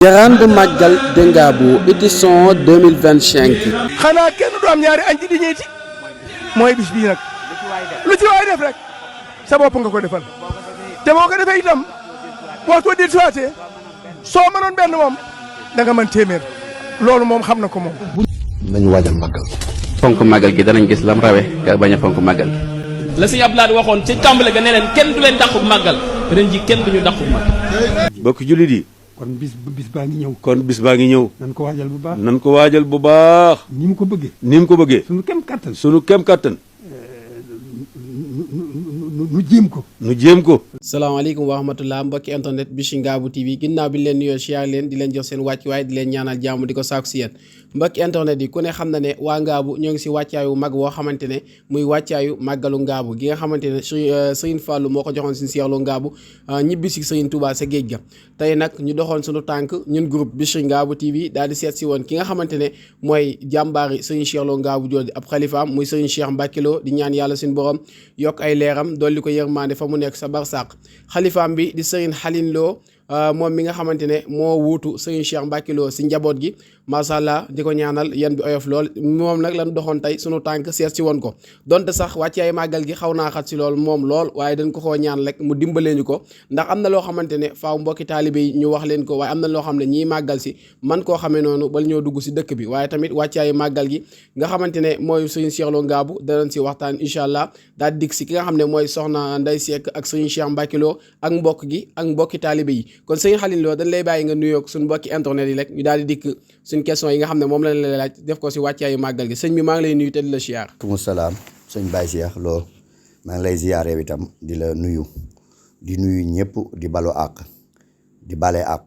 Grande Magal de Ngabou édition 2025. xanaa kenn du am ñaari añ ci di ñeeti mooy bis bii nag lu ci waay def rek sa bopp nga ko defal te boo ko defee itam waxtu wa di suwaatee soo mënoon benn moom da nga mën téeméer loolu moom xam na ko moom. nañu waajal màggal. fonk màggal gi danañ gis lam rawe ka bañ a fonk màggal. la sëñ Abdoulaye waxoon ci tàmbale ga ne leen kenn du leen dàqub màggal ren ji kenn duñu dàqub màggal. bokk jullit yi. kon bis baa ngi ñëw. kon bis baa ngi ñëw. nan ko waajal bu baax. nan ko waajal bu baax. ni mu ko bëggee. ni mu ko bëggee. sunu kem kattan. sunu kem kattan. nu jéem ko. nu jéem ko. salaamaaleykum wa rahmatulah mbokki internet bi ci Ngabou TV ginnaaw bi leen nuyoo siyaar leen di leen jox seen wàccuwaay di leen ñaanal jàmm di ko saaku si yéen mbokki internet yi ku ne xam na ne waa Ngabou ñoo ngi si wàccaayu mag woo xamante ne muy wàccaayu màggalu Ngabou gi nga xamante ne Serigne Fallou moo ko joxoon si Cheikh Lo Ngabou ñibbi si Serigne Touba sa géej ga tey nag ñu doxoon suñu tànk ñun groupe bi ci Ngabou TV daal di seet si woon ki nga xamante ne mooy jàmbaari Serigne Cheikh Lo Ngabou jooju ab xalifaam muy Serigne Cheikh Mbacké Lo di ñaan yàlla suñu borom yokk ay leeram dolli ko yërmande fa mu nekk sa barsàq xalifaam bi di Serigne Khalil Lo moom mi nga xamante ne moo wuutu Serigne Cheikh Mbacké Lo si njaboot gi macha allah di ko ñaanal yan bi oyof lool moom nag lan doxoon tey sunu tànk seet si woon ko donte sax wàcce ay màggal gi xaw naa xat si lool moom lool waaye dañ ko xoo ñaan rek mu dimbalee ñu ko ndax am na loo xamante ne faaw mbokki taalibe yi ñu wax leen ko waaye am na loo xam ne ñiy màggal si man koo xamee noonu bala ñoo dugg si dëkk bi waaye tamit wàcce ay màggal gi nga xamante ne mooy Serigne Cheikh Lo Ngabou danañ si waxtaan incha allah daal dikk si ki nga xam ne mooy soxna Ndeye Seck ak Serigne Cheikh Mbacké Lo ak mbokk gi ak mbokki taalibe yi kon Serigne Khalil Lo dañ lay bàyyi nga nuyoog suñu mbokki internet yi rek ñu daal di dikk suñ question yi nga xam ne moom lañ la laaj def ko si wàccaayu màggal gi sëñ bi maa ngi lay nuyu te di la siyaar. maaleykum salaam sëñ Baye Cheikh Lo maa ngi lay ziyaare itam di la nuyu di nuyu ñëpp di balo àq di bale àq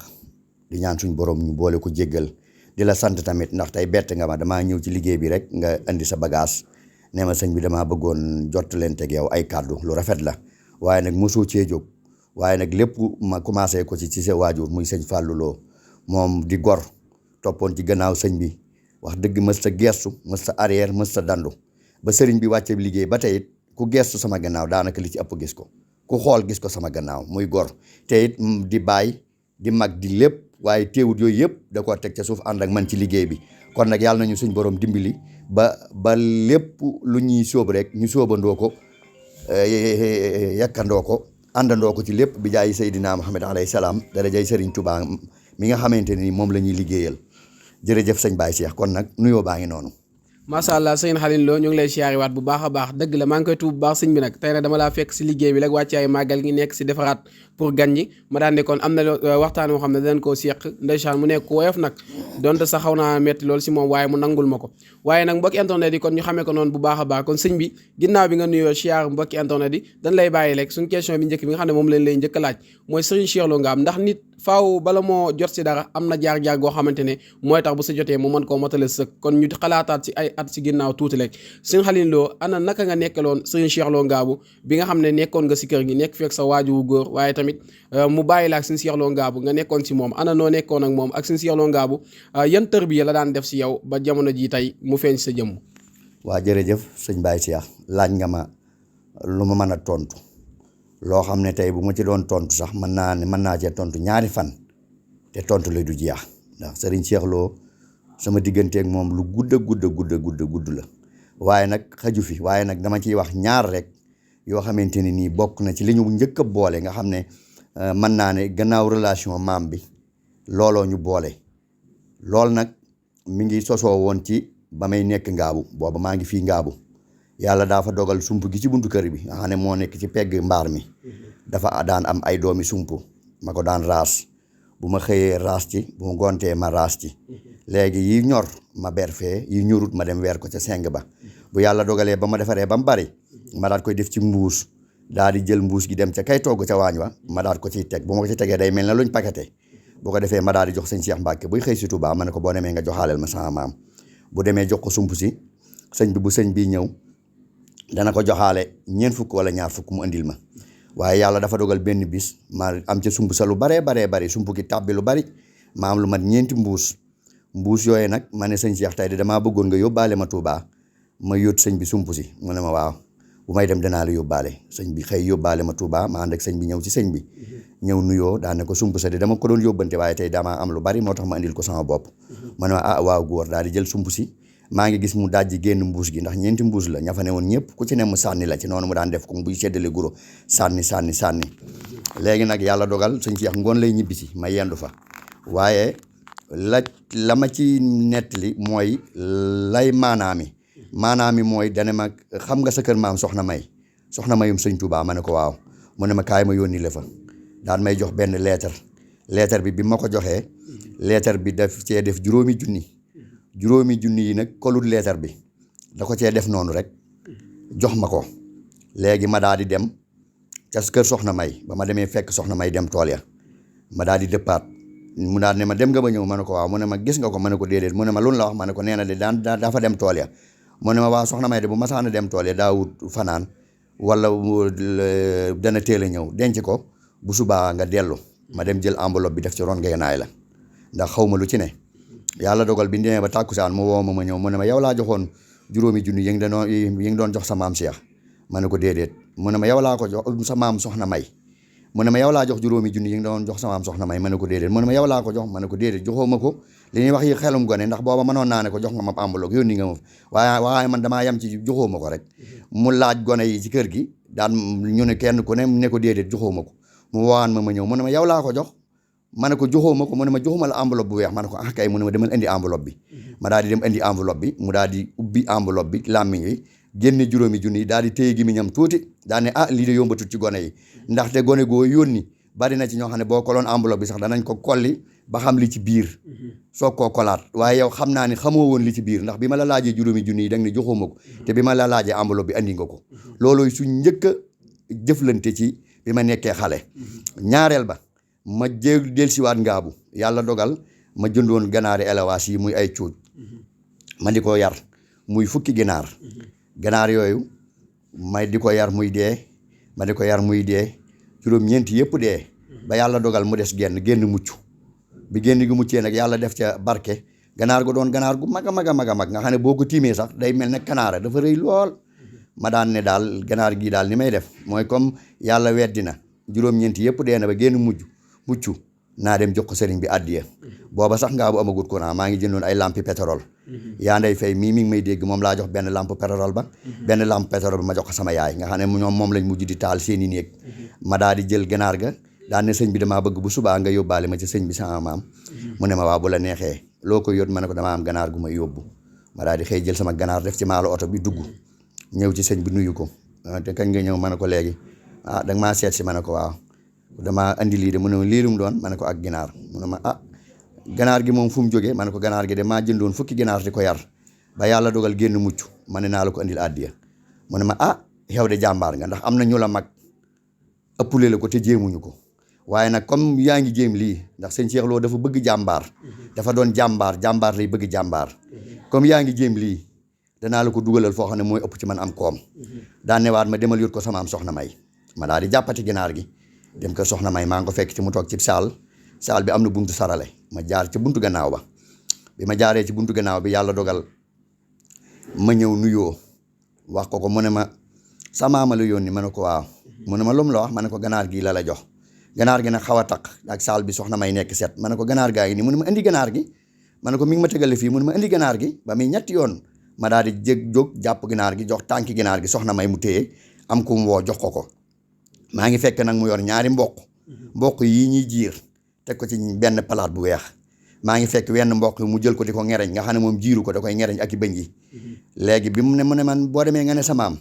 di ñaan suñ borom ñu boole ko jéggal di la sant tamit ndax tey bett nga ma damaa ñëw ci liggéey bi rek nga indi sa bagage nee ma sëñ bi damaa bëggoon jot leen teg yow ay kàddu lu rafet la waaye nag mosoo cee jóg waaye nag lépp ma commencé ko ci sa waajur muy sëñ Fallou Lo moom di gor toppoon ci gannaaw sëñ bi wax dëgg mës ta gestu mës ta arrière mës ta dandu ba sëriñ bi wàcce liggéey ba tey it ku gestu sama gannaaw daanaka li ci ëpp gis ko ku xool gis ko sama gannaaw muy gor te it di bàyyi di mag di lépp waaye teewut yooyu yëpp da koo teg ca suuf ànd ak man ci liggéey bi kon nag yàlla nañu suñ borom dimbali ba lépp lu ñuy sóob rek ñu sóobandoo ko yakkandoo ko àndandoo ko ci lépp bi jaay Seydina Muhammad alayhi salaam darajay Serigne Touba mi nga xamante ni moom la ñuy liggéeyal jërëjëf sëñ Baye Cheikh kon nag nuyoo baa ngi noonu. macha allah sëñ Khalil Lo ñu ngi lay siyaariwaat bu baax a baax dëgg la maa ngi koy tuub bu baax sëñ bi nag tey nag dama laa fekk si liggéey bi rek wàcce ay màggal gi nekk si defaraat pour gan ñi ma daan ne kon am na waxtaan moo xam ne danañ koo seq ndeysaan mu nekk ku woyof nag donte sax xaw naa metti loolu si moom waaye mu nangul ma ko waaye nag mbokki internet yi kon ñu xamee ko noonu bu baax a baax kon sëñ bi ginnaaw bi nga nuyoo siyaar mbokki internet yi dañ lay bàyyi rek suñu question bi njëkk bi nga xam ne moom lañ lay njëkk a laaj mooy Serigne Cheikh Lo Ngabou ndax nit faaw bala moo jot si dara am na jaar-jaar goo xamante ne mooy tax bu sa jotee mu mën koo motale sëkk kon ñu xalaataat si ay at si ginnaaw tuuti rek Serigne Khalil Lo ana naka nga nekkeloon Serigne Cheikh Lo Ngabou bi nga xam ne nekkoon nga si kër gi nekk fekk sa waajuru góor waaye tamit mu bàyyi la ak Serigne Cheikh Lo Ngabou nga nekkoon si moom ana noo nekkoon ak moom ak Serigne Cheikh Lo Ngabou yan tërbiya la daan def si yow ba jamono ji tey mu feeñ sa jëmm. waa jërëjëf sëñ Baye Cheikh laaj nga ma lu ma mën a tontu loo xam ne tey bu ma ci doon tontu sax mën naa cee tontu ñaari fan te tontu la du jeex ndax Serigne Cheikh Lo sama digganteeg moom lu gudd la waaye nag xaju fi waaye nag dama ciy wax ñaar rek yoo xamante ne nii bokk na ci li ñu njëkk a boole nga xam ne mën naa ne gannaaw relation maam bi looloo ñu boole loolu nag mi ngi sosoo woon ci ba may nekk Ngabou booba maa ngi fii Ngabou yàlla daa fa dogal sump gi ci buntu kër bi nga xam ne moo nekk ci pegg mbaar mi dafa daan am ay doomi sump ma ko daan raas bu ma xëyee raas ci bu ma gontee ma raas ci léegi yi ñor ma ber fee yi ñorut ma dem weer ko ca seng ba bu yàlla dogalee ba ma defaree ba mu bari ma daat koy def ci mbuus daal di jël mbuus gi dem ca kay togg ca waañ wa ma daat ko ciy teg bu ma ko ci tegee day mel ne luñ paqueté bu ko defee ma daal di jox sëñ Cheikh Mbacké buy xëy si Touba ma ne ko boo demee nga joxaaleel ma sama maam bu demee jox ko sump si sëñ bi bu sëñ bii ñëw dana ko joxaale 4 wala 2 fukk mu andil ma waaye yàlla dafa dogal benn bis ma am ca sump sa lu baree sump gi tàbbi lu bari ma am lu mat 4 mbuus yooyu nag ma ne sëñ Cheikh tey de damaa bëggoon nga yóbbaale ma Touba ma yóot sëñ bi sump si mu ne ma waaw bu may dem danaa la yóbbaale sëñ bi xëy yóbbaale ma Touba ma ànd ak sëñ bi ñëw ci sëñ bi ñëw nuyoo daan ne ko sump sa de dama ko doon yóbbante waaye tey damaa am lu bari moo tax ma andil ko sama bopp ma ne waaw góor daal di jël sump si maa ngi gis mu dajji génn mbuus gi ndax ñeenti mbuus la ña fa ne woon ñëpp ku ci ne mu sànni la ci noonu mu daan def ko buy seddale guro sànni léegi nag yàlla dogal sëñ Cheikh ngoon lay ñibbisi ma yendu fa waaye la ma ci nettali mooy lay maanaami mooy dane ma xam nga sa kër maam soxna mayum sëñ Touba ma ne ko waaw mu ne ma kaay ma yónni la fa daan may jox benn lettre bi ma ko joxee lettre bi daf cee def juróomi junni yi nag kolul lettre bi da ko cee def noonu rek jox ma ko léegi ma daal di dem ca kër soxna may ba ma demee fekk soxna may dem tool ya ma daal di dëppaat mu daal ne ma dem nga ba ñëw ma ne ko waaw mu ne ma gis nga ko ma ne ko déedéet mu ne ma loolu la wax ma ne ko nee na de dafa dem tool ya mu ne ma waaw soxna may de bu masaana dem tool ya daawut fanaan wala dana teel a ñëw denc ko bu subaa nga dellu ma dem jël enveloppe bi def ci ron ngeenaay la ndax xaw ma lu ci ne yàlla dogal bi demee ba tàkkusaan mu woo ma ñëw mu ne ma yow laa joxoon juróomi junni yi ngi doon jox sa maam Cheikh ma ne ko déedéet mu ne ma yow laa ko jox sa maam soxna may mu ne ma yow laa jox juróomi junni yi ngi doon jox sa maam soxna may ma ne ko déedéet mu ne ma yow laa ko jox ma ne ko déedéet joxoo ma ko li ñuy wax yi xelum gone ndax booba mënoon naa ne ko jox nga ma enveloppe yónni nga ma waaye man damaa yem ci joxoo ma ko rek mu laaj gone yi ci kër gi daan ñu ne kenn ku ne ko déedéet joxoo ma ko mu woowaan ma ñëw mu ne ma yow laa ko jox ma ne ko joxoo ma ko mu ne ma joxuma la enveloppe bu weex ma ne ko ah kay mu ne ma demal indi enveloppe bi ma daal di dem indi enveloppe bi mu daal di ubbi enveloppe bi làmmiñ wi génne juróomi junni yi daal di téye gi mi ñam tuuti daal ne lii de yombatut ci gone yi ndaxte gone goo yónni bari na ci ñoo xam ne boo koloon enveloppe bi sax danañ ko kolli ba xam li ci biir soog koo kolaat waaye yow xam naa ni xamoo woon li ci biir ndax bi ma la laajee juróomi junni yi da nga ne joxoo ma ko te bi ma la laajee enveloppe bi andi nga ko loolooy su njëkk a jëflante ci bi ma nekkee xale ñaareel ba ma dellusiwaat ngaabu yàlla dogal ma jëndoon ganaari élevage yi muy ay cuuj ma di ko yar muy fukki ganaar yooyu may di ko yar muy dee ma di ko yar muy dee juróom-ñeenti yëpp dee ba yàlla dogal mu des génn mucc bi génn gi muccee nag yàlla def ca barke ganaar gu doon ganaar gu mag a mag nga xam ne boo ko tiimee sax day mel ne kanaara dafa rëy lool ma daan ne daal ganaar gii daal ni may def mooy comme yàlla weddi na juróom-ñeenti yëpp dee na ba génn mucc naa dem jox ko sëriñ bi addiya booba sax ngaa bu amagut courant maa ngi jëndoon ay lampi pétrole yaa nday fay mii mi ngi may dégg moom laa jox benn lampe pétrole ba ma jox ko sama yaay nga xam ne ñoom moom lañ mujj di taal seeni néeg ma daal di jël ganaar ga daan ne sëñ bi damaa bëgg bu subaa nga yóbbaale ma ci sëñ bi sama maam mu ne ma waa bu la neexee loo ko yóot ma ne ko damaa am ganaar gu may yóbbu ma daal di xëy jël sama ganaar def ci maalo oto bi dugg ñëw ci sëñ bi nuyu ko te kañ nga ñëw ma ne ko léegi danga maa seet si ma ne ko waaw damaa andi lii de mu ne ma lii lu mu doon ma ne ko ak ginaar mu ne ma ganaar gi moom fu mu jógee ma ne ko ganaar gi de maa jëndoon fukki ginaar di ko yar ba yàlla dogal génn mucc ma ne naa la ko andil addiya mu ne ma xew de jàmbaar nga ndax am na ñu la mag ëppule la ko te jéemuñu ko waaye nag comme yaa ngi jéem lii ndax sëñ Cheikh Lo dafa bëgg jàmbaar dafa doon jàmbaar lay bëgg jàmbaar comme yaa ngi jéem lii danaa la ko dugalal foo xam ne mooy ëpp ci man am koom daan newaat ma demal yót ko sama am soxna may ma daal di jàppati ginaar gi dem ko soxna may maa ngi ko fekk ci mu toog ci saal bi am na buntu sarale ma jaar ci buntu gannaaw ba bi ma jaaree ci buntu gannaaw bi yàlla dogal ma ñëw nuyoo wax ko mu ne ma sa maama la yónni ma ne ko waaw mu ne ma lu mu la wax ma ne ko ganaar gii la jox ganaar gi nag xaw a taq ak saal bi soxna may nekk set ma ne ko ganaar gaa ngi nii mu ne ma indi ganaar gi ma ne ko mi ngi ma tegale fii mu ne ma indi ganaar gi ba muy ñetti yoon ma daal di jóg jàpp ginaar gi jox tànki ginaar gi soxna may mu téye am ku mu woo jox ko maa ngi fekk nag mu yor ñaari mboq yii ñuy jiir teg ko ci benn palaat bu weex maa ngi fekk wenn mboq mu jël ko di ko ngereñ nga xam ne moom jiiru ko da koy ngereñ ak i bëñ yi léegi bi mu ne man boo demee nga ne sa maam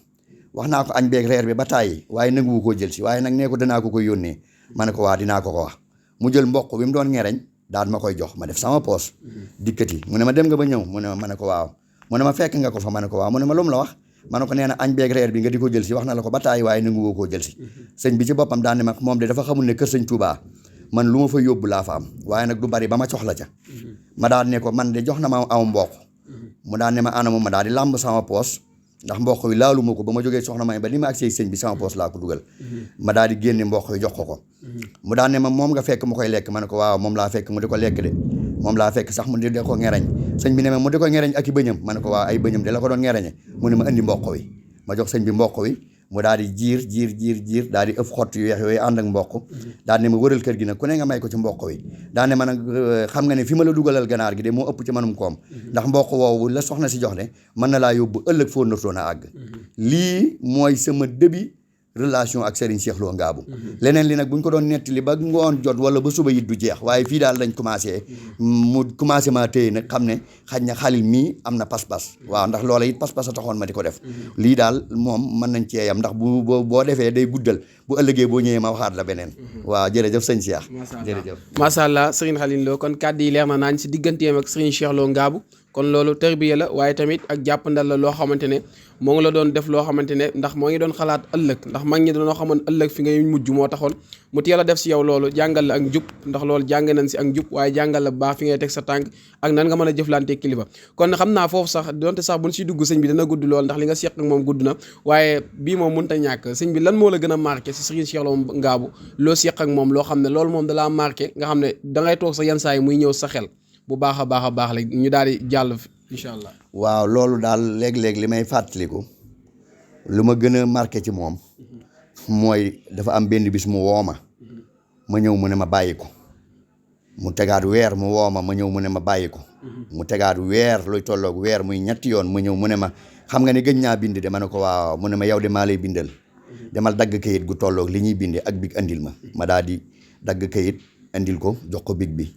wax naa ko añ beeg reer bi ba tàyyi waaye nanguwu koo jël si waaye nag nee ko danaa ko koy yónnee ma ne ko waa dinaa ko wax mu jël mboq bi mu doon ngereñ daal ma koy jox ma def sama poos dikkati mu ne ma dem nga ba ñëw mu ne ma ne ko waaw mu ne ma fekk nga ko fa ma ne ko waaw mu ne ma lu mu la wax ma ne ko nee na añ beeg reer bi nga di ko jël si wax na la ko ba tàyyi waaye nangu woo koo jël si sëñ bi ci boppam daan ne ma moom de dafa xamul ne kër sëñ Touba man lu ma fa yóbbu laa fa am waaye nag du bari ba ma soxla ca ma daan ne ko man de jox na ma aw mboq mu daan ne ma anamu ma daal di làmb sama poos ndax mboq yi laalu ma ko ba ma jógee soxna may ba ni ma agsee sëñ bi sama poos laa ko dugal ma daal di génne mboq yi jox ko mu daan ne ma moom nga fekk mu koy lekk ma ne ko waaw moom laa fekk mu di ko lekk de moom laa fekk sax mu di ko ngereñ sëñ bi ne ma mu di ko ngereñ ak i bëñam ma ne ko waaw ay bëñam de la ko doon ngereñe mu ne ma indi mboq wi ma jox sëñ bi mboq wi mu daal di jiir daal di ëf xott yu weex yooyu ànd ak mboq daal ne ma wëral kër gi nag ku ne nga may ko ci mboq wi daal ne ma nag xam nga ne fi ma la dugalal ganaar gi de moo ëpp ci manum koom ndax mboq woowu la soxna si jox ne mën na laa yóbbu ëllëg foo nartoon a àgg lii mooy sama début relation ak Serigne Cheikh Lo Ngabou leneen li nag buñ ko doon nettali ba ngoon jot wala ba suba it du jeex waaye fii daal dañ commencé mu commencé maa téye nag xam ne xaj na Xalil mii am na pas-pas waaw ndax loola it pas-pas a taxoon ma di ko def lii daal moom mën nañ cee yam ndax boo defee day guddal bu ëllëgee boo ñëwee ma waxaat la beneen waaw jërëjëf sëñ Cheikh jërëjëf macha allah Serigne Xalil Lo kon kàddu yi leer na naañ si digganteem ak Serigne Cheikh Lo Ngabou kon loolu tarbiya la waaye tamit ak jàppandal la loo xamante ne moo ngi la doon def loo xamante ne ndax moo ngi doon xalaat ëllëg ndax mag ñi dañoo xamoon ëllëg fi ngay mujj moo taxoon mu teel a def si yow loolu jàngal la ak njub ndax loolu jàng nañ si ak njub waaye jàngal la baax fi ngay teg sa tànk ak nan nga mën a jëflante kilifa kon xam naa foofu sax donte sax buñ siy dugg sëñ bi dana gudd lool ndax li nga seq ak moom gudd na waaye bii moom mënut a ñàkk sëñ bi lan moo la gën a marqué si Serigne Cheikh Lo Ngabou loo seq ak moom loo xam ne loolu moom dalaa marqué nga xam ne dangay toog sa yenn saa yi muy ñëw sa xel bu baax a baax la ñu daal di jàll incha allah. waaw loolu daal léeg-léeg li may fàttaliku lu ma gën a marqué ci moom mooy dafa am benn bis mu woo ma ñëw mu ne ma bàyyi ko mu tegaat weer mu woo ma ñëw mu ne ma bàyyi ko mu tegaat weer luy tolloog weer muy ñetti yoon mu ñëw mu ne ma xam nga ne gëj naa bind de ma ne ko waaw mu ne ma yow de maa lay bindal demal dagg kayit gu tolloog li ñuy binde ak big andil ma daal di dagg kayit andil ko jox ko big bi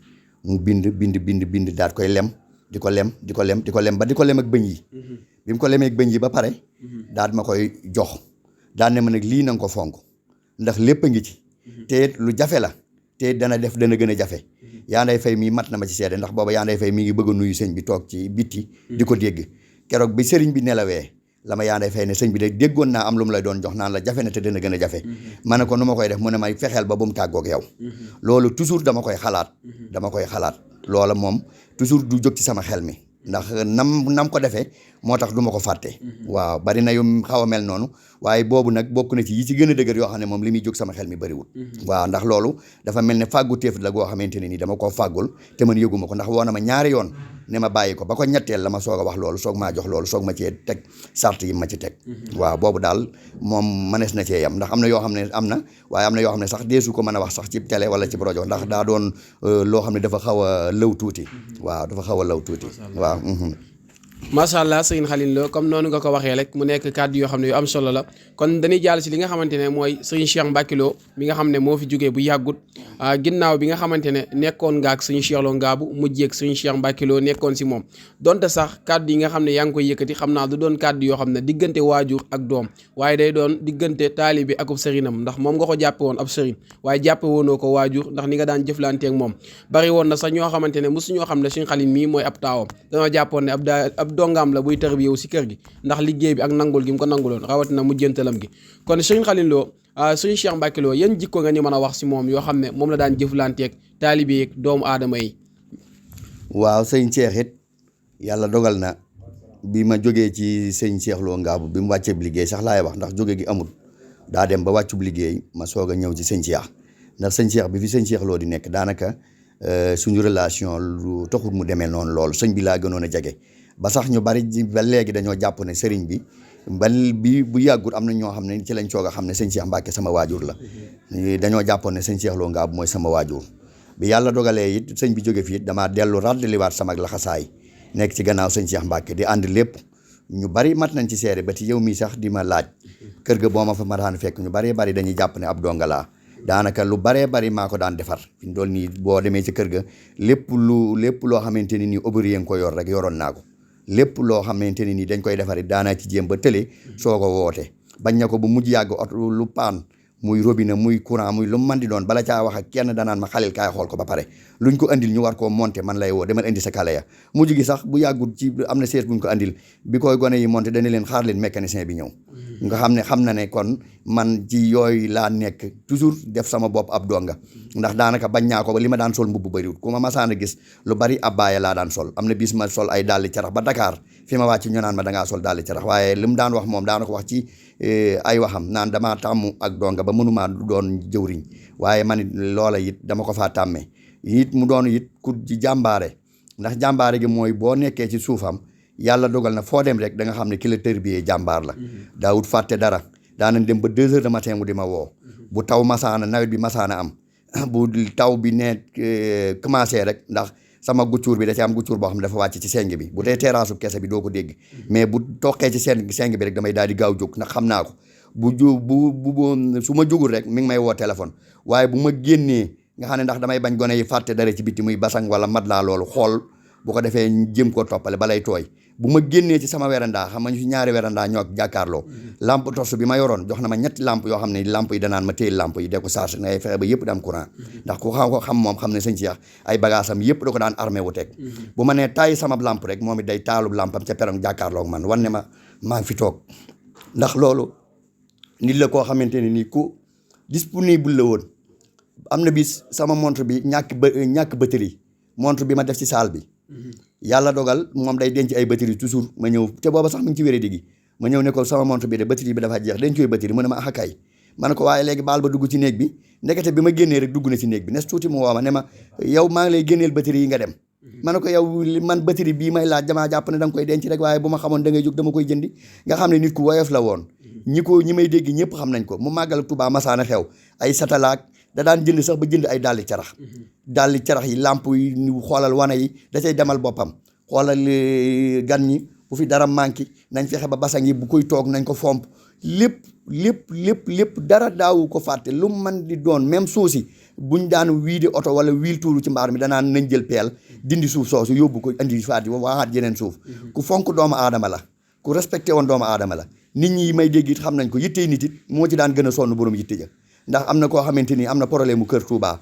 mu bind daal koy lem di ko lem ba di ko lem ak bëñ yi bi mu ko lemee ak bëñ yi ba pare daal ma koy jox daan ne ma nag lii na nga ko fonk ndax lépp a ngi ci te lu jafe la te dana gën a jafe yaa nday fay mii mat na ma ci seede ndax booba yaa nday fay mi ngi bëgg a nuyu sëñ bi toog ci bitti di ko dégg keroog bi sëriñ bi nelawee la ma yaa nday fay ne sëñ bi de déggoon naa am lu mu lay doon jox naan la jafe na te dana gën a jafe ma ne ko nu ma koy def mu ne may fexeel ba bu mu tàggoog yow loolu toujours dama koy xalaat loola moom toujours du jóg ci sama xel mi ndax nam ko defee moo tax du ma ko fàtte waaw bari na yu xaw a mel noonu waaye boobu nag bokk na ci yi ci gën a dëgër yoo xam ne moom li muy jóg sama xel mi bëriwul waaw ndax loolu dafa mel ne fàggu téef la goo xamante ne nii dama koo fàggul te man yëguma ko ndax woo na ma ñaari yoon ne ma bàyyi ko ba ko ñetteel la ma soog a wax loolu soog maa jox loolu soog ma cee teg sart yi ma ci teg waaw boobu daal moom mënees na cee yam ndax am na yoo xam ne am na waaye am na yoo xam ne sax deesu ko mën a wax sax ci télé wala ci rajo ndax daa doon loo xam ne dafa xaw a lëw tuuti waaw dafa xaw a lëw tuuti waaw macha allah Serigne Xalil Lo comme noonu nga ko waxee rek mu nekk kàddu yoo xam ne yu am solo la kon dañuy jàll si li nga xamante ne mooy Serigne Cheikh Mbacke Lo mi nga xam ne moo fi jógee bu yàggut ginnaaw bi nga xamante ne nekkoon nga ak Serigne Cheikh Lo Ngabou mujjee ak Serigne Cheikh Mbacke Lo nekkoon si moom donte sax kàddu yi nga xam ne yaa ngi koy yëkkati xam naa du doon kàddu yoo xam ne diggante waajur ak doom waaye day doon diggante taalibe ak ab sëriñam ndax moom nga ko jàppe woon ab sëriñ waaye jàppe woonoo ko waajur ndax ni nga daan jëflanteeg moom bari woon na sax ñoo xamante ne mosu ñoo xam ne Serigne Xalil mii mooy ab taawam dañoo jàppoon ne ab dongaam la buy tër bi yow si kër gi ndax liggéey bi ak nangul gi mu ko nanguloon rawatina mujjantalam gi kon Serigne Xalil Lo Serigne Cheikh Mbacke Lo yan jikko nga ñu mën a wax si moom yoo xam ne moom la daan jëflanteeg taalibe yeeg doomu aadama yi. waaw sëñ Cheikh it yàlla dogal na bi ma jógee ci sëñ Cheikh Lo Ngabou bi mu wàcceeb liggéey sax laay wax ndax jóge gi amul daa dem ba wàccub liggéey ma soog a ñëw ci sëñ Cheikh ndax sëñ Cheikh bi fi sëñ Cheikh Lo di nekk daanaka suñu relation lu taxul mu demee noonu loolu sëñ bi laa gënoon a jege ba sax ñu bari ba léegi dañoo jàpp ne sëriñ bi bi bu yàggut am na ñoo xam ne ci lañ soog a xam ne sëñ Cheikh Mbacke sama waajur la dañoo jàppoon ne sëñ Cheikh Lo Ngabou mooy sama waajur bi yàlla dogalee it sëñ bi jóge fii damaa dellu raddaliwaat sama laxasaay nekk ci gannaaw sëñ Cheikh Mbacke di ànd lépp ñu bari mat nañ ci seere ba ci yow mii sax di ma laaj kër ga boo ma fa ma daan fekk ñu bari dañuy jàpp ne ab donga laa daanaka lu baree bari maa ko daan defar fi mu dool nii boo demee ci kër ga lépp loo xamante ne nii ouvrier nga ko yor rek yoroon naa ko lépp loo xamante ne nii dañ koy defari daanaa ci jéem ba tële soo ko woote bañ na ko bu mujj yàgg oto lu paan muy robinet muy courant muy lu mu mën di doon bala caa wax ak kenn danaan ma Xalil kaay xool ko ba pare luñ ko andil ñu war koo monter man lay woo demal indi sa kale ya mujj gi sax bu yàggul ci am na sees buñ ko andil bi koy gone yi monter dana leen xaar leen mécanicien bi ñëw nga xam na ne kon man ci yooyu laa nekk toujours def sama bopp ab donga ndax daanaka bañ naa ko ba li ma daan sol mbubb bëriwul ku ma masaan a gis lu bari abbaaya laa daan sol am na bis ma sol ay dàlli carax ba Dakar fi ma wàcc ñu naan ma dangaa sol dàlli carax waaye li mu daan wax moom daana ko wax ci ay waxam naan damaa tàmm ak donga ba mënumaa doon jëwriñ waaye man it loola it dama ko faa tàmmee it mu doon it ku ci jàmbaare ndax jàmbaare gi mooy boo nekkee ci suufam yàlla dogal na foo dem rek da nga xam ne ki la tërbiyee jàmbaar la daawut fàtte dara daanañ dem ba 2 heures de matin mu di ma woo bu taw masaana nawet bi masaana am bu taw bi ne commencé rek ndax sama guccuur bi da ci am guccuur boo xam ne dafa wàcc ci seng bi bu dee terrasse bu kese bi doo ko dégg mais bu toqee ci seng bi rek damay daal di gaaw jóg ndax xam naa ko bu su ma jógul rek mi ngi may woo téléphone waaye bu ma génnee nga xam ne ndax damay bañ gone yi fàtte dara ci bitti muy basang wala mat laa loolu xool bu ko defee jëm koo toppale balay tooy bu ma génnee ci sama werandaa xam nga ñu ñaari werandaa ñoo jàkkaarloo lampe torche bi ma yoroon jox na ma ñetti lampe yoo xam ne lampe yi danaan ma téye lampe yi de ko charge ngay fexe ba yëpp da am courant ndax ku xam moom xam ne sëñ Cheikh ay bagage am yëpp da ko daan armé wu teg bu ma nee tàyyi sama lampe rek moom it day taalub lampam ca perong jàkkaarloo ak man wan ne ma maa ngi fi toog ndax loolu nit la koo xamante ne nii ku disponible la woon am na bis sama montre bi ñàkk batterie montre bi ma def ci salle bi yàlla dogal moom day denc ay batterie toujours ma ñëw te booba sax mu ngi ci wéré digi ma ñëw ne ko sama montre bi de batterie bi dafa jeex denc yooyu batterie mu ne ma axakaay ma ne ko waaye léegi baal ba dugg ci néeg bi ndekete bi ma génnee rek dugg na ci néeg bi nes tuuti mu woo ma ne ma yow maa ngi lay génneel batterie yi nga dem ma ne ko yow man batterie bii may laaj damaa jàpp ne da nga koy denc rek waaye bu ma xamoon da ngay jóg dama koy jëndi nga xam ne nit ku woyof la woon ñi may dégg ñëpp xam nañ ko mu màggal Tuubaa masaana xew ay satalaak da daan jënd sax ba jënd ay dàlli carax yi lamp yi xoolal wana yi da cay demal boppam xoolal gan ñi bu fi dara manqué nañ fexe ba basang yi bu koy toog nañ ko fomp lépp dara daawu ko fàtte lu man di doon même suusi buñ daan wiide oto wala wiil tuuru ci mbaar mi danaan nañ jël peel dindi suuf soosu yóbbu ko andi faati waxaat yeneen suuf ku fonk doomu aadama la ku respecté woon doomu aadama la nit ñi may dégg it xam nañ ko yittey nit it moo ci daan gën a sonn borom yitte ja ndax am na koo xamante ni am na problème mu kër Touba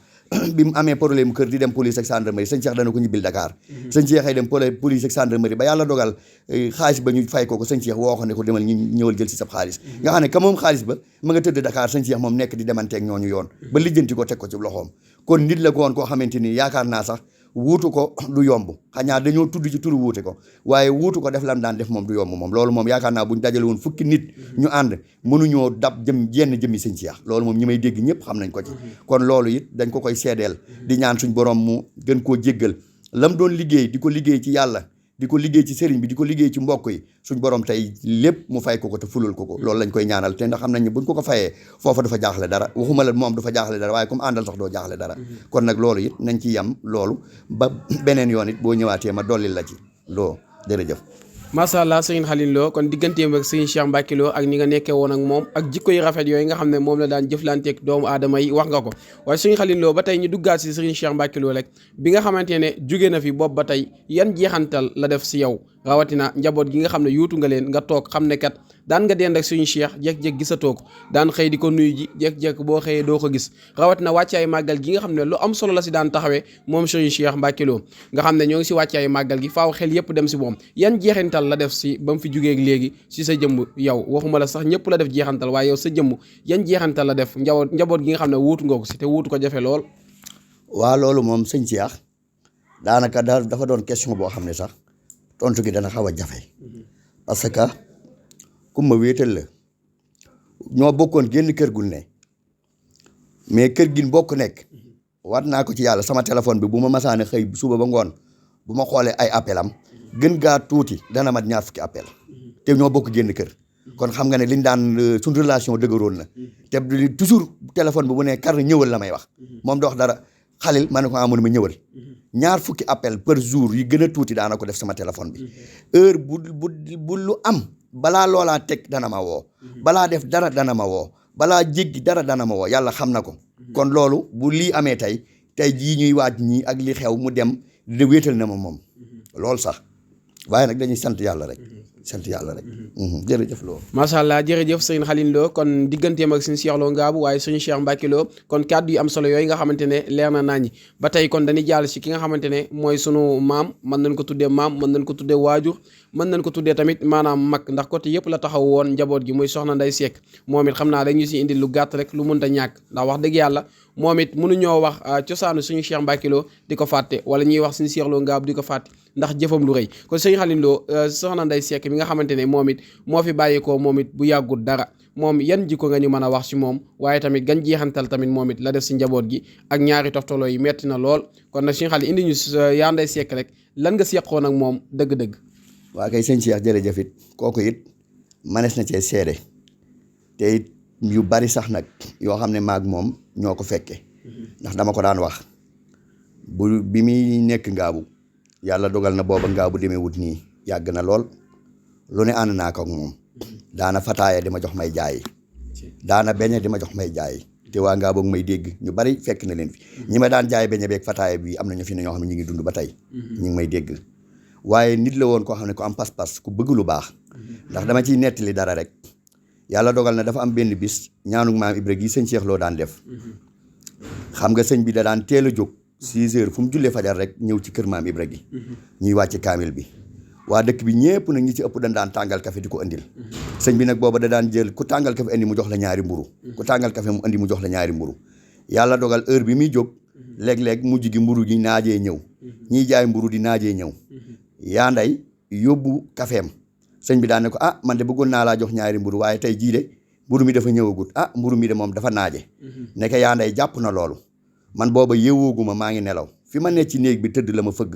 bi mu amee problème mu kër di dem police ak gendarmerie sëñ Cheikh dana ko ñibbil Dakar sëñ Cheikh ay dem police ak gendarmerie ba yàlla dogal xaalis ba ñu fay ko sëñ Cheikh woo ko ne ko demal ñu ñëwal jël si sab xaalis nga xam ne ka moom xaalis ba ma nga tëdd Dakar sëñ Cheikh moom nekk di demanteeg ñooñu yoon ba lijjanti ko teg ko ci loxoom kon nit la ko woon koo xamante ni yaakaar naa sax wuutu ko du yomb xanaa dañoo tudd ci turu wuute ko waaye wuutu ko def lam daan def moom du yomb moom loolu moom yaakaar naa buñ dajale woon fukki nit ñu ànd mënuñoo dab jenn jëmmi sëñ Cheikh loolu moom ñi may dégg ñëpp xam nañ ko ci kon loolu it dañ ko koy seedeel di ñaan suñ borom mu gën koo jéggal lam doon liggéey di ko liggéey ci yàlla di ko liggéey ci sëriñ bi di ko liggéey ci mbokk yi suñ borom tey lépp mu fay ko te fulul ko loolu lañ koy ñaanal te ndax xam nañ ne buñ ko fayee foofa dafa jaaxle dara waxuma la moom dafa jaaxle dara waaye comme àndal sax doo jaaxle dara kon nag loolu it nañ ci yam loolu ba beneen yoon it boo ñëwaatee ma dollil la ci loo jërëjëf macha allah sëñ Khalil Lo kon digganteem ak sëñ Cheikh Mbacke Lo ak ni nga nekkee woon ak moom ak jikko yu rafet yooyu nga xam ne moom la daan jëflanteeg doomu aadama yi wax nga ko waaye sëñ Khalil Lo ba tey ñu duggaat si sëñ Cheikh Mbacke Lo rek bi nga xamante ne jóge na fi boobu ba tey yan jeexantal la def si yow rawatina njaboot gi nga xam ne yuutu nga leen nga toog xam ne kat daan nga dend ak suñu Cheikh jékki-jékki gisatoo ko daan xëy di ko nuyu ji jékki-jékki boo xëyee doo ko gis rawatina wàccaay màggal gi nga xam ne lu am solo la si daan taxawee moom suñu Cheikh Mbacke Lo nga xam ne ñoo ngi si wàccaay màggal gi faaw xel yëpp dem si moom yan jeexantal la def si ba mu fi jógee léegi si sa jëmm yow waxuma la sax ñëpp la def jeexantal waaye yow sa jëmm yan jeexantal la def njaboot gi nga xam ne wuutu nga ko si te wuutu ko jafe lool. waa loolu moom sëñ Cheikh daanaka dafa doon question boo xam ne sax tontu gi dana xaw a jafe parce que kumba wéetal la ñoo bokkoon génn kër gu ne mais kër gi bokk nekk war naa ko ci yàlla sama téléphone bi bu ma masaane xëy suba ba ngoon bu ma xoolee ay appel am gën gaa tuuti dana mat 20 appel te ñoo bokk génn kër kon xam nga ne liñ daan suñ relation dëgëroon na te toujours téléphone bi bu ne kar ñëwal la may wax moom dox dara Khalil ma ne ko amoon ma ñëwal 20 appel par jour yi gën a tuuti daana ko def sama téléphone bi heure bu lu am balaa loolaa teg dana ma woo balaa def dara dana ma woo balaa jéggi dara dana ma woo yàlla xam na ko kon loolu bu lii amee tey jii ñuy waaj ñii ak li xew mu dem di wéetal na ma moom loolu sax waaye nag dañuy sant yàlla rek jërëjëf Lo macha allah jërëjëf sëñ Khalil Lo kon digganteem ak sëñ Cheikh Lo Ngabou waaye sëñ Cheikh Mbacke Lo kon kàddu yi am solo yooyu nga xamante ne leer na naññi ba tey kon dañuy jàll si ki nga xamante ne mooy sunu maam mën nañ ko tuddee maam mën nañ ko tuddee waajur mën nañ ko tuddee tamit maanaam mag ndax côté yëpp la taxaw woon njaboot gi muy soxna Ndeye Seck moom it xam naa dañu si indi lu gàtt rek lu mënta ñàkk ndax wax dëgg yàlla moom it mënuñoo wax cosaanu suñu Cheikh Mbacke Lo di ko fàtte wala ñuy wax suñu Cheikh Lo Ngabou di ko fàtte ndax jëfam lu rëy kon sëñ Khalil Lo soxna Ndeye Seck mi nga xamante ne moom it moo fi bàyyeekoo moom it bu yàggul dara moom yan jikko nga ñu mën a wax si moom waaye tamit gan jeexantal tamit moom it la def si njaboot gi ak ñaari toftoloo yi metti na lool kon nag sëñ Khalil indi ñu yaa Ndeye Seck rek lan nga seqoon ak moom dëgg-dëgg. waa kay sëñ Cheikh jërëjëf it kooku it manees na cee seede te it yu bari sax nag yoo xam ne maag moom ñoo ko fekke ndax dama ko daan wax bi muy nekk ngaabu yàlla dogal na booba ngaabu demee wut nii yàgg na lool lu ne ànd naa ko ak moom daana fataaya di ma jox may jaay daana beñe di ma jox may jaay te waa ngaabu ak may dégg ñu bari fekk na leen fi ñi ma daan jaay beñe beeg fataaya bi am na ñu fi ne ñoo xam ne ñu ngi dund ba tey ñu ngi may dégg waaye nit la woon koo xam ne ku am pas-pas ku bëgg lu baax ndax dama ciy nettali dara rek yàlla dogal na dafa am benn bis ñaanug maam Ibra gi sëñ Cheikh Lo daan def xam nga sëñ bi da daan teel a jóg 6 heures fu mu jullee fajar rek ñëw ci kër maam Ibra gi ñuy wàcce kaamil bi waa dëkk bi ñëpp nag ñi ci ëpp dañ daan tàngal café di ko andil sëñ bi nag booba da daan jël ku tàngal café andi mu jox la ñaari mburu ku tàngal café mu andi mu jox la ñaari mburu yàlla dogal heure bi muy jóg léeg-léeg mujj gi mburu gi naajee ñëw ñiy jaay mburu di naajee ñëw yaa nday yóbbu kafeem sëñ bi daan ne ko ah man de bëggoon naa laa jox ñaari mburu waaye tey jii de mburu mi dafa ñëwagut ah mburu mi de moom dafa naaje nekk yaa nday jàpp na loolu man booba yeewooguma maa ngi nelaw fi ma ne ci néeg bi tëdd la ma fëgg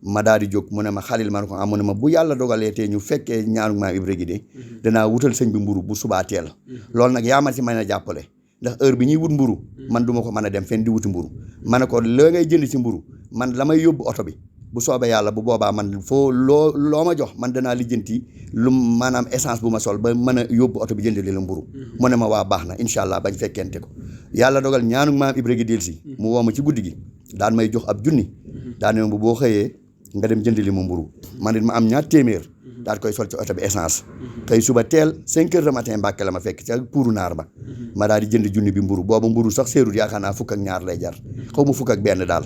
ma daal di jóg mu ne ma xalil ma ne ko mu ne ma bu yàlla dogalee te ñu fekkee ñaanu maam Ibra gi de danaa wutal sëñ bi mburu bu subaa teel loolu nag yaa ma ci mën a jàppale ndax heure bi ñuy wut mburu man du ma ko mën a dem fenn di wuti mburu ma ne ko loo ngay jënd ci mburu man la may yóbbu oto bi bu soobee yàlla bu boobaa man foo loo ma jox man danaa lijjanti lu maanaam essence bu ma sol ba mën a yóbbu oto bi jënd li la mburu mu ne ma waa baax na incha allah bañ fekkente ko yàlla dogal ñaanu maam Ibra gi del si mu woo ma ci guddi gi daan may jox ab junni daan ne boo xëyee nga dem jënd li ma mburu man it ma am ñaar téeméer daal koy sol ci oto bi essence tey suba teel 5 heures de matin Mbàkke la ma fekk ca puuru naar ba ma daal di jënd junni bi mburu booba mburu sax séerut yaakaar naa fukk ak ñaar lay jar xaw ma fukk ak benn daal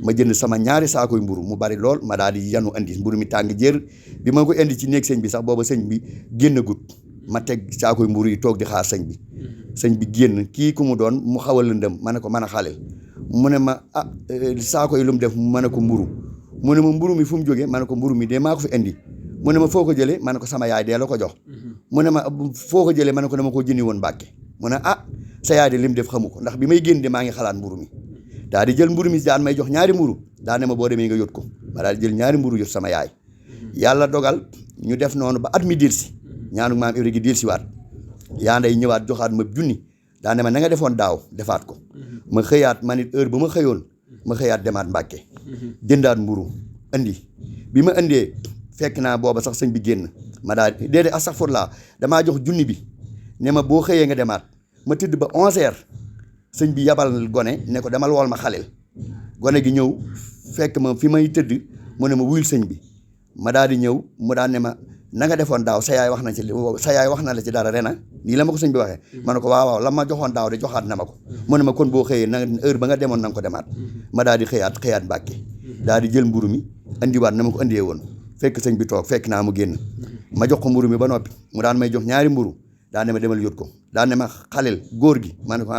ma jënd sama ñaari saakoy mburu mu bari lool ma daal di yanu andi mburu mi tàng jër bi ma ko indi ci néeg sëñ bi sax booba sëñ bi génn gut ma teg saakoy mburu yi toog di xaar sëñ bi génn kii ku mu doon mu xaw a lëndëm ma ne ko mën a xalil mu ne ma saako yi lu mu def ma ne ko mburu mu ne ma mburu mi fu mu jógee ma ne ko mburu mi de maa ko fi indi mu ne ma foo ko jëlee ma ne ko sama yaay dee la ko jox mu ne ma foo ko jëlee ma ne ko dama ko jëndi woon Mbàkke mu ne sa yaay de lim def xamu ko ndax bi may génn de maa ngi xalaat mburu mi daal di jël mburu mi daan may jox ñaari mburu daa ne ma boo demee nga yot ko ma daal di jël ñaari mburu yot sama yaay yàlla dogal ñu def noonu ba at mi delsi ñaanu maam Ibra gi delsiwaat yaa nday ñëwaat joxaat ma junni daa ne ma na nga defoon daaw defaat ko ma xëyaat man it heure ba ma xëyoon ma xëyaat demaat Mbàkke jëndaat mburu andi bi ma indee fekk naa booba sax sëñ bi génn ma daal déedéet astaghfirullah damaa jox junni bi ne ma boo xëyee nga demaat ma tëdd ba 11h sëñ bi yabal gone ne ko demal wool ma xalil gone gi ñëw fekk ma fi may tëdd mu ne ma wuyul sëñ bi ma daal di ñëw mu daan ne ma na nga defoon daaw sa yaay wax na la ci dara rena nii la ma ko sëñ bi waxee ma ne ko waaw la ma joxoon daaw de joxaat na ma ko mu ne ma kon boo xëyee na heure ba nga demoon na nga ko demaat ma daal di xëyaat Mbàkke daal di jël mburu mi andiwaat na ma ko andee woon fekk sëñ bi toog fekk naa mu génn ma jox ko mburu mi ba noppi mu daan may jox ñaari mburu daan ne ma demal yót ko daan ne ma xalil góor gi ma ne ko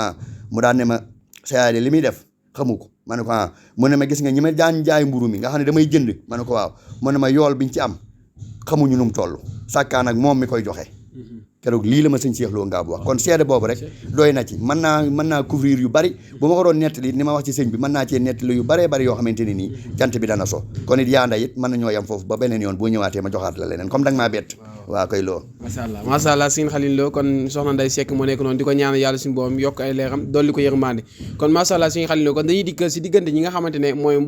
mu daan ne ma sa yaay de li muy def xamu ko ma ne ko mu ne ma gis nga ñi ma daan jaay mburu mi nga xam ne damay jënd ma ne ko waaw mu ne ma yool biñ ci am xamuñu nu mu toll sàkkaan ak moom mi koy joxe keroog lii la ma sëñ Cheikh Lo Ngabou wax kon seede boobu rek doy na ci mën naa couvrir yu bari bu ma ko doon nettali ni ma wax ci sëñ bi mën naa cee nettali yu baree bari yoo xamante ne nii jant bi dana so kon it yaanda it mën nañoo yem foofu ba beneen yoon boo ñëwaatee ma joxaat la leneen comme da nga maa bett waaw koy loo macha allah sëñ Xalil Lo kon soxna Ndeye Seck moo nekk noonu di ko ñaanal yàlla suñu borom yokk ay leeram dolli ko yërmande kon macha allah sëñ Xalil Lo kon dañuy dikk si diggante ñi nga xamante ne mooy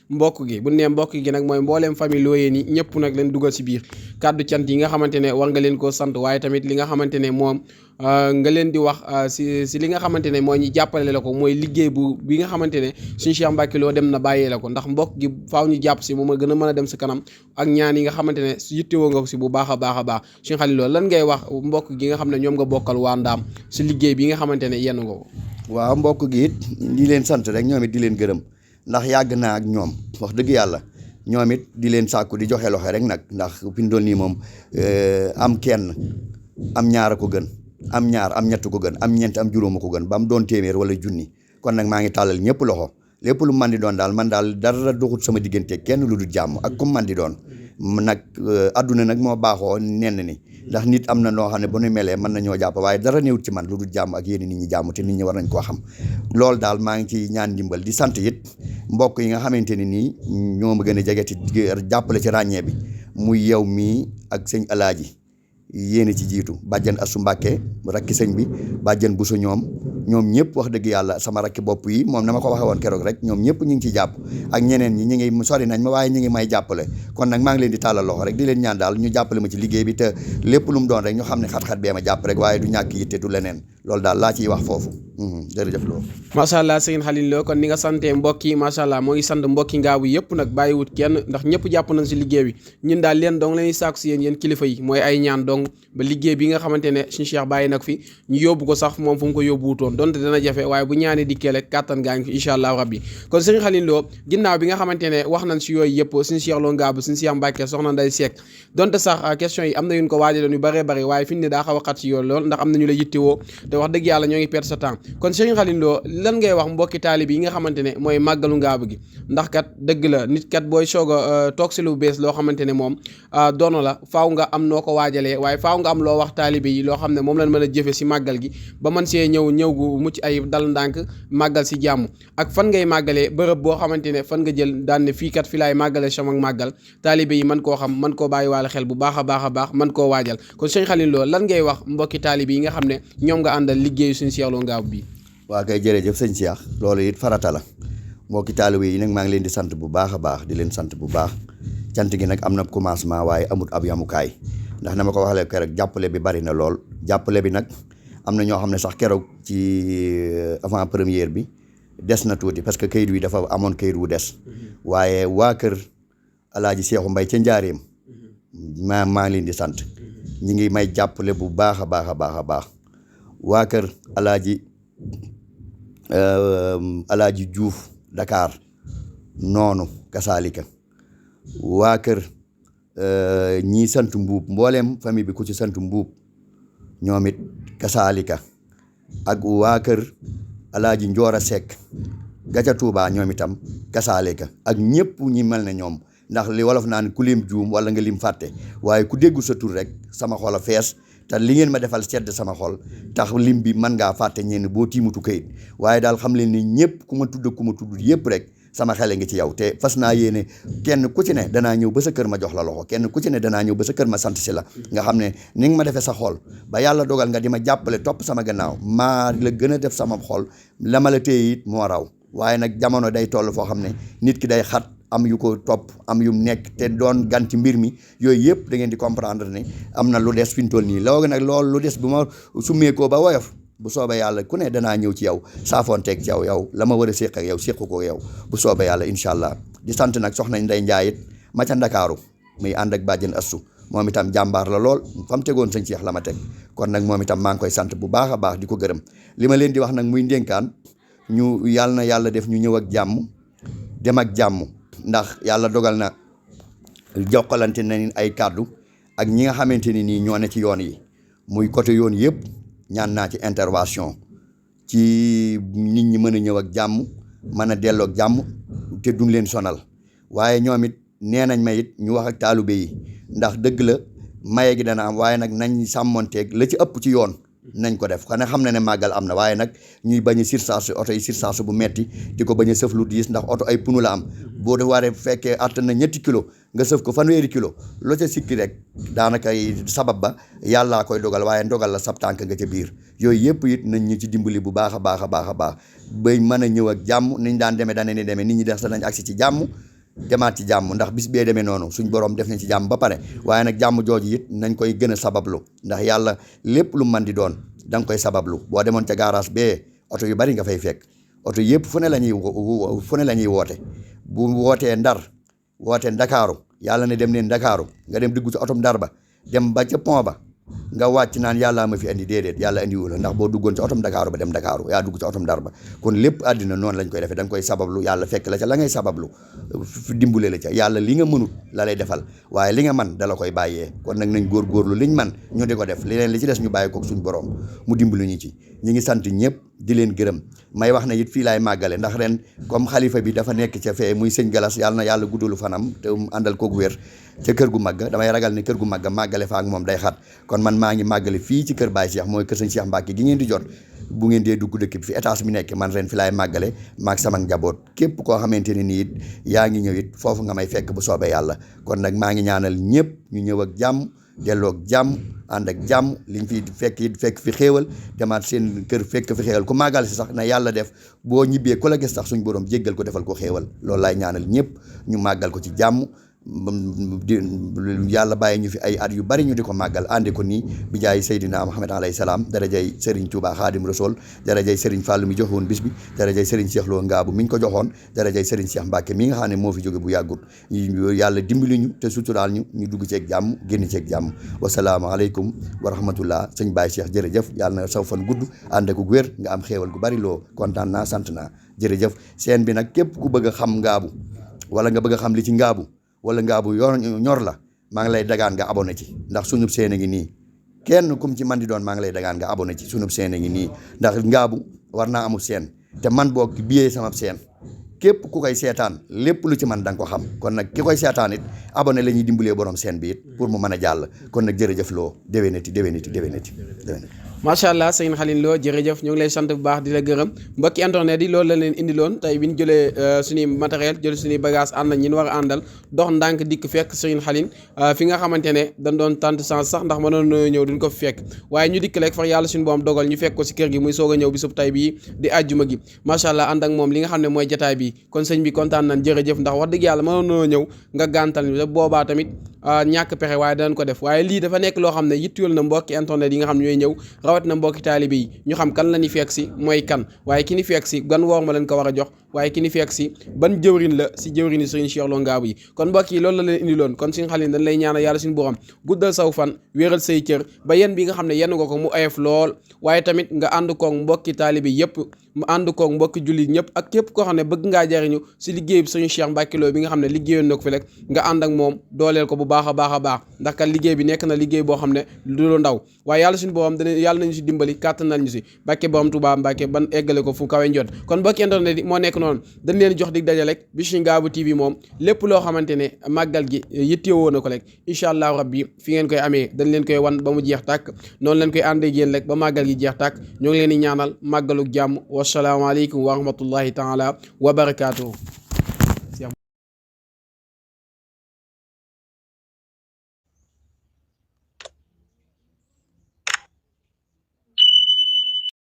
mbokk gi bu nee mbokk gi nag mooy mbooleem famille looyee ni ñëpp nag leen dugal si biir kàddu cant yi nga xamante ne war nga leen koo sant waaye tamit li nga xamante ne moom nga leen di wax si li nga xamante ne mooy ñi jàppale la ko mooy liggéey bi nga xamante ne suñu Cheikh Mbacke Lo dem na bàyyee la ko ndax mbokk gi faaw ñu jàpp si moom a gën a mën a dem si kanam ak ñaan yi nga xamante ne yittewoo nga ko si bu baax a baax suñu Xalil Lo lan ngay wax mbokk gi nga xam ne ñoom nga bokkal waa Ndaam si liggéey bi nga xamante ne yenn nga ko waaw mbokk gi it di leen sant rek ñoom it di leen gërëm ndax yàgg naa ak ñoom wax dëgg yàlla ñoom it di leen sàkku di joxe loxo rek nag ndax fi mu doon nii moom am kenn am ñaar a ko gën am ñaar am ñett ko gën am ñeent am juróom a ko gën ba am doon téeméer wala junni kon nag maa ngi tàllal ñëpp loxo lépp lu man di doon daal man daal dara doxut sama diggante kenn lu dul jàmm ak comme man di doon nag adduna nag moo baaxoo nenn ni ndax nit am na noo xam ne bu ñu melee mën nañoo jàpp waaye dara néewut ci man lu dul jàmm ak yéen nit ñi jàmm te nit ñi war nañ koo xam loolu daal maa ngi ci ñaan ndimbal di sant it mbokk yi nga xamante ne nii ñoo ma gën a jege ci jàppale ci ràññee bi muy yow mii ak sëñ Alaaji yéene ci jiitu bàjjan Asu Mbàkke rakki sëñ bi bàjjan Buso ñoom ñëpp wax dëgg yàlla sama rakki bopp yi moom na ma ko waxee woon keroog rek ñoom ñëpp ñu ngi ci jàpp ak ñeneen ñi ngi sori nañ ma waaye ñi ngi may jàppale kon nag maa ngi leen di tàllal loxo rek di leen ñaan daal ñu jàppale ma ci liggéey bi te lépp lu mu doon rek ñu xam ne xat-xat bee ma jàpp rek waaye du ñàkk yitte du leneen loolu daal laa ciy wax foofu jërëjëf loolu macha allah sëñ Khalil Lo kon ni nga santee mbokk yi macha allah moo ngi sant mbokki Ngaabu yëpp nag bàyyiwut kenn ndax ñëpp jàpp nañ si liggéey bi ñun daal leen dong lañuy sàkku si yéen kilifa yi mooy ay ñaan dong ba liggéey bi nga xamante ne suñu Cheikh bàyyi nag fi ñu yóbbu ko sax moom fu mu ko yóbbuwutoon donte dana jafe waaye bu ñaanee dikkee rek kàttan gaa ngi fi incha allah rabbi kon sëñ Khalil Lo ginnaaw bi nga xamante ne wax nañ si yooyu yëpp suñu Cheikh Lo Ngaabu suñu Cheikh Mbacke soxna Ndeye Seck donte sax question yi am na yuñ ko waajaloon yu bëree bëri waaye fi ne daa xaw a xat si yoon lool ndax am nañu la yittewoo te wax dëgg yàlla ñoo ngi perdre sa temps kon sëñ Khalil Lo lan ngay wax mbokki taalib yi nga xamante ne mooy màggalu Ngaabu gi ndax kat dëgg la nit kat booy soog a toog si lu bees loo xamante ne moom doono la faaw nga am noo ko waajalee waaye faaw nga am loo wax taalibe yi loo xam ne moom lañ mën a jëfe si màggal gi ba mën see ñëw gu mucc ay dal ndànk màggal si jàmm ak fan ngay màggalee bërëb boo xamante ne fan nga jël daan ne fii kat fi laay màggale sama màggal taalibe yi mën koo xam mën koo bàyyi waale xel bu baax a baax mën koo waajal kon sëñ Khalil Lo lan ngay wax mbokki taalibe yi nga xam ne ñoom nga àndal liggéeyu suñu Cheikh Lo Ngaabu bi waa kay jërëjëf sëñ Cheikh loolu it farata la mbokki taalibe yi nag maa ngi leen di sant bu baax a baax di leen sant bu baax cant gi nag am na commencement waaye amut ab yamukaay ndax na ma ko waxee keroog jàppale bi bari na lool jàppale bi nag am na ñoo xam ne sax keroog ci avant première bi des na tuuti parce que kayit wi dafa amoon kayit wu des waaye waa kër Alaaji Seexu Mbay ca Njaareem maa ngi leen di sant ñi ngi may jàppale bu baax a baax waa kër Alaaji Juuf Dakar noonu kasaalika waa kër ñii sant Mbuub mbooleem famille bi ku ci sant Mbuub ñoom it kasaalika ak waa kër Alaaji Njoora Sekk gaca Tuubaa ñoom itam kasaalika ak ñëpp ñi mel ne ñoom ndax li wolof naan ku lim juum wala nga lim fàtte waaye ku déggu sa tur rek sama xol a fees te li ngeen ma defal sedd sama xol tax lim bi mën ngaa fàtte ñenn boo tiimutu kayit waaye daal xam leen ni ñëpp ku ma tudd yëpp rek sama xele ngi ci yow te fas naa yéene kenn ku ci ne danaa ñëw ba sa kër ma jox la loxo kenn ku ci ne danaa ñëw ba sa kër ma sant si la nga xam ne ni nga ma defee sa xol ba yàlla dogal nga di ma jàppale topp sama gannaaw maa la gën a def sama xol la ma la téye it moo raw waaye nag jamono day toll foo xam ne nit ki day xat am yu ko topp am yum nekk te doon gan ci mbir mi yooyu yëpp da ngeen di comprendre ne am na lu des fi ñu toll nii loolu nag loolu lu des bu ma summeekoo ba woyof bu soobee yàlla ku ne danaa ñëw ci yow saafoonteeg ci yow la ma war a séq ak yow séq ko yow bu soobee yàlla incha allah di sant nag soxna Ndey Njaay it ma ca Ndakaaru muy ànd ak bàjjen Assu moom itam jàmbaar la lool fa mu tegoon sëñ Cheikh la ma teg kon nag moom itam maa ngi koy sant bu baax a baax di ko gërëm li ma leen di wax nag muy ndénkaan ñu yàlla na yàlla def ñu ñëw ak jàmm dem ak jàmm ndax yàlla dogal na jokkalante nañ ay kàddu ak ñi nga xamante ni nii ñoo ne ci yoon yi muy côté yoon yëpp ñaan naa ci intervention ci nit ñi mën a ñëw ak jàmm mën a delloo ak jàmm te duñ leen sonal waaye ñoom it nee nañ ma it ñu wax ak taalibe yi ndax dëgg la maye gi dana am waaye nag nañ sàmmonteeg la ci ëpp ci yoon nañ ko def xanaa xam na ne màggal am na waaye nag ñuy bañ a surcharge oto yi surcharge bu metti di ko bañ a sëf lu diis ndax oto ay punu la am boo def waree fekkee attan na ñetti kilo nga sëf ko fanweeri kilo loo ca sikki rek daanaka sabab ba yàllaa koy dogal waaye ndogal la sab tànk nga ca biir yooyu yëpp it nañ ñu ci dimbali bu baax a baax a baax a baax bay mën a ñëw ak jàmm niñ daan demee daan ni demee nit ñi def sa nañ agsi ci jàmm demaat ci jàmm ndax bis bee demee noonu suñ borom def nañ ci jàmm ba pare waaye nag jàmm jooju it nañ koy gën a sabablu ndax yàlla lépp lu man di doon da nga koy sabablu boo demoon ca garage bee oto yu bari nga fay fekk oto yëpp fu ne la ñuy woote bu wootee Ndar wootee Ndakaaru yàlla ne dem leen Ndakaaru nga dem dugg ci otom Ndar ba dem ba ca pont ba nga wàcc naan yàllaa ma fi andi déedéet yàlla andiwu la ndax boo duggoon ci otom Dakaaru ba dem Dakaaru yaa dugg ci otom Ndar ba kon lépp àddina noonu lañ koy defee da nga koy sabablu yàlla fekk la ca la ngay sabablu dimbule la ca yàlla li nga mënut la lay defal waaye li nga man dala koy bàyyee kon nag nañ góorgóorlu liñ man ñu di ko def leneen li ci des ñu bàyyi ko suñ borom mu dimbali ñu ci ñi ngi sant ñëpp di leen gërëm may wax ne it fii laay màggale ndax ren comme xalifa bi dafa nekk ca fee muy sëñ Galas yàlla na yàlla guddalu fanam te àndal koog wér ca kër gu magga damay ragal ne kër gu magga màggale fa ak moom day xat kon man maa ngi màggale fii ci kër Baye Cheikh mooy kër sëñ Cheikh Mbacke gi ngeen di jot bu ngeen dee dugg dëkk bi fi étage bi nekk man ren fi laay màggale maag sama njaboot képp koo xamante ne nii it yaa ngi ñëw it foofu nga may fekk bu soobee yàlla kon nag maa ngi ñaanal ñëpp ñu ñëw ak jàmm delloog jàmm ànd ak jàmm liñ fi fekk fi xéewal demaat seen kër fekk fi xéewal ku màggal si sax na yàlla def boo ñibbee ku la gis sax suñ borom jéggal ko defal ko xéewal loolu laay ñaanal ñëpp ñu màggal ko ci jàmm yàlla bàyyi ñu fi ay at yu bari ñu di ko màggal àndi ko nii bi jaay Seydina Muhammad alayhi salaam darajay Serigne Touba Khadim Rasoul darajay Serigne Fallou mi joxe woon bis bi darajay Serigne Cheikh Lo Ngaabu mi ñu ko joxoon darajay Serigne Cheikh Mbacke mi nga xam ne moo fi jóge bu yàggut yàlla dimbali ñu te suturaal ñu dugg ceeg jàmm génn ceeg jàmm wasalaamaaleykum wa rahmatullah sëñ Baye Cheikh jërëjëf yàlla na saw fan gudd ànd ak wér nga am xéewal gu bari loo kontaan naa sant naa jërëjëf seen bi nag képp ku bëgg a xam Ngaabu wala nga bëgg a xam li ci Ngaabu wala Ngaabu ñor la maa ngi lay dagaan nga abonné ci ndax sunub seen a ngi nii kenn kum ci man di doon maa ngi lay dagaan nga abonné ci sunub seen a ngi nii ndax Ngaabu war naa amul seen te man boo biyee sama seen képp ku koy seetaan lépp lu ci man da nga ko xam kon nag ki koy seetaan it abonné la ñuy dimbalee borom seen bi it pour mu mën a jàll kon nag jërëjëf loo déwénati macha allah sëñ Xalil Lo jërëjëf ñu ngi lay sant bu baax di la gërëm mbokki internet yi loolu la leen indiloon tey bi ñu jëlee suñuy matériel jël suñuy bagage ànd ak ñi ñu war a àndal dox ndànk dikk fekk sëñ Xalil fi nga xamante ne dañ doon tànt chance sax ndax mënoon na ñëw duñ ko fi fekk waaye ñu dikk rek fa yàlla suñu boom dogal ñu fekk ko si kër gi muy soog a ñëw bisub tey bii di àjjuma gi macha allah ànd ak moom li nga xam ne mooy jataay bi kon sëñ bi kontaan nañ jërëjëf ndax wax dëgg yàlla mënoon na ñëw nga gàntal ñu te boobaa tamit ñàkk pexe waaye danañ ko def waaye lii dafa nekk loo xam ne yittuwal na mbokki internet yi nga xam ne ñooy ñëw rawat na mbokki taalibe yi ñu xam kan la ni fekk si mooy kan waaye ki ni fekk si gan woor ma leen ko war a jox waaye ki ni fekk si ban jëwrin la si jëwrin yi Serigne Cheikh Lo Ngaabu yi kon mbokk yi loolu la leen indi loon kon suñu Xalil dañ lay ñaanal yàlla suñu borom guddal saw fan wéeral say cër ba yen bi nga xam ne yenn nga ko mu oyof lool waaye tamit nga ànd koog mbokki taalibe yëpp mu ànd koog mbokki jullit ñëpp ak képp koo xam ne bëgg ngaa jariñu si liggéey bi Serigne Cheikh Mbacke Lo bi nga xam ne liggéeyoon na ko fi rek nga ànd ak moom dooleel ko bu baax a baax ndax kat liggéey bi nekk na liggéey boo xam ne du lu ndaw waaye yàlla suñu borom yàlla nañu si dimbali kàttanal ñu si Mbacke borom Touba Mbacke ban eggale ko fu kawe njot kon mbokki internet yi moo nekk noonu dañ leen jox dig daje rek Bichri Ngaabu TV moom lépp loo xamante ne màggal gi yittewoo na ko rek incha allahu rabbi fi ngeen koy amee dañ leen koy wan ba mu jeex tàkk noonu leen koy àndee ak yéen rek ba màggal gi jeex tàkk ñoo ngi leen di ñaanal màggaluk jàmm wasalaamaaleykum wa rahmatullahi taala wa barakaatuhu